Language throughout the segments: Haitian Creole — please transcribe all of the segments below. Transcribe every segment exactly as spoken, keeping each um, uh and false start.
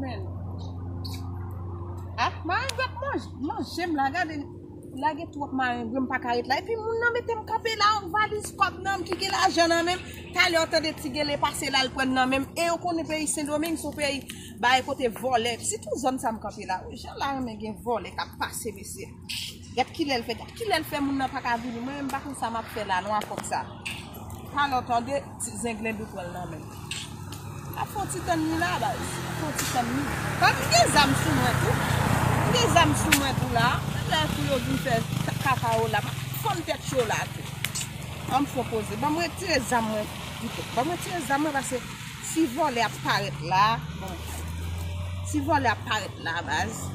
Men. Ah, marengwen ap manje, manje m la, gade. La gen twòp marengwen, m pa ka ret la. Epi moun nan mete m kanpe la, yon valiz kòb nan m ki gen lajan nan men m. Talè w tande ti gele pase la, l pran nan men m. E yo konnen peyi Sendomeng se yon peyi bagay kote vòlè. Sitou zòn sa m kanpe la. Jan la renmen gen vòlè k ap pase, mesye. Gad kilè l fè, gad kilè l fè moun nan pa ka vini. Mwen menm m pa konn sa m ap fè la non ak kòb sa. Talè w tande ti zenglen doutwèl nan men m. Ap fè yon ti tann li la, baz. Ap fè yon ti tann li. Ban m gen zam sou mwen tou. M gen zam sou mwen tou la. Lè tou yo vin fè ka- kaka yo la. M ap fann tèt yo la tou. An m fè yon poze. Ban m retire zam mwen. Ban m retire zam mwen paske si vòlè ap parèt la. Bon. Si vòlè ap parèt la, baz.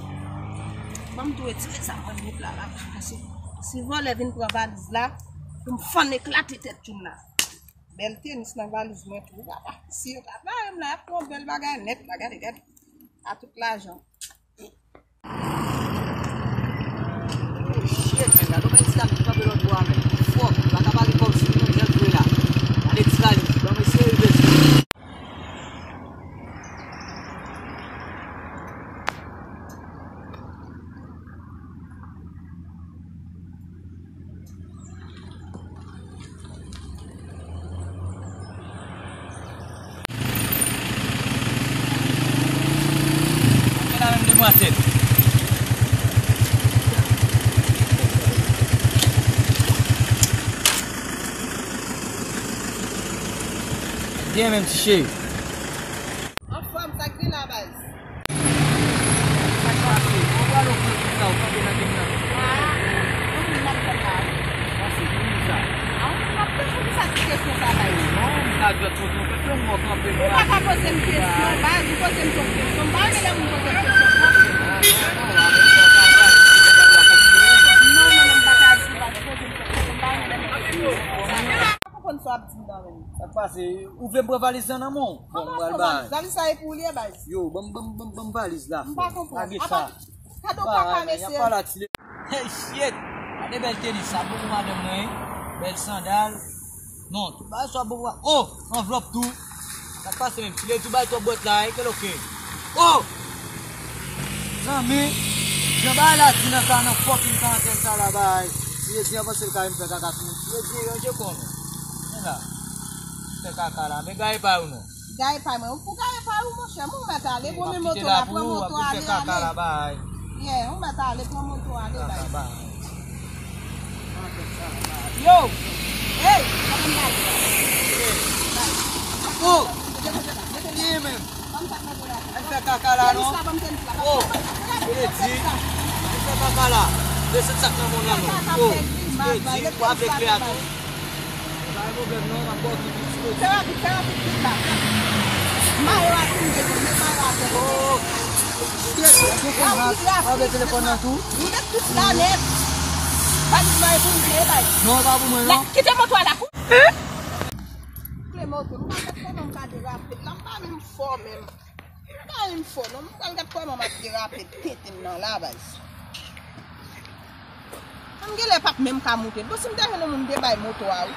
Ban m tou retire zam mwen met la, la. Paske si vòlè vin pran valiz la, pou m fann eklate tèt tchoul la. Bèl tenis nan valiz mwen tou. Papa, si yo ta bare m la, y ap pran yon bèl bagay nèt la. Gade, gade. A tout lajan. Oh, shit, men. Gade yon bèl ti la ki kanpe lòt bò a, men. Fòk. Yo pa ka pale kòb sou mwen, jan l vre la. Gade ti valiz. Bon, mesye, rive sou. Antre la menm demwazèl. Byen menm ti cheri. Anfòm, sa k gen la, baz? Sa k pase? Ou pral okouran konsa, ou kanpe nan men m nan. Ah, anpil n ap fè la. Pase, pou moun sa. Ah, ou ap fè pou sa ti kesyon sa la, yo. Non, m ka jwèt kote w, kesyon m wè w kanpe. Ou pa ka poze m kesyon, baz, ou poze m yon kesyon. M pa renmen lè moun poze m kesyon, kanpe. Ah, non, non, avèk sa, sa, sa, sa, sa, sa, sa, sa, sa, non, non, non, m pa ka di, baz, poze m kesyon, m pa renmen lè moun poze m kesyon. M pa konprann sa w ap di m nan, menm. Sa k pase? Ou vle m pran valiz lan nan men w? Bon, m pral bay. Valiz sa e pou ou li ye, baz? Yo, ban m, ban m, ban m, ban m valiz la. M pa konprann. Lage sa. Kado kaka, mesye. Hey, shit! Gade bèl tenis sa, bon pou madanm mwen, wi. Bèl sandal. Non, tout bagay sa bon pou, oh, anvlòp tou. Sa k pase menm? Ti Ledi bay twòp bwèt la, wi, kèlòke. Oh! Zanmi, jan bagay la di nan ka, nan fucking karantèn sa la, bay. Ti Ledi an panse l ka vin fè kaka sou mwen. Ti Ledi, ranje kò w non. Men la. Fè kaka la, men gaye pa ou non. Gaye pa mwen. Ou pou gaye pa ou, monchè. Mwen mèt ale, bon, men moto la, pran moto ale, ale. Yeah, ou mèt ale, pran moto ale, bay. Yo! Hey! Oh! Li menm. Al fè kaka la, non? Oh! Ledi. Al fè kaka la. Desann sak nan men w nan, non? Oh! Ledi, w ap vle klè a tou? Pa gen pwoblèm, non, m ap ba w tout, tout, tout. Fè rapid, fè rapid, tout la. Mayo a tou, m te konn met mayo atè. Oh! Shit, ou konn la. W ap vle telefòn nan tou? Nou met tout la nèt. Valiz mwen pou m vle bay. Non, pa pou mwen, non. Kite moto a la pou. Kle moto, m pa konn kòman m ka derape la, m pa menm fò menm. M pa menm fò, non. M pral gad kòman m ap derape tenten m nan la, baz. An m genlè p ap menm ka moute. Bon, si m ta jwenn yon moun m te bay moto a, wi.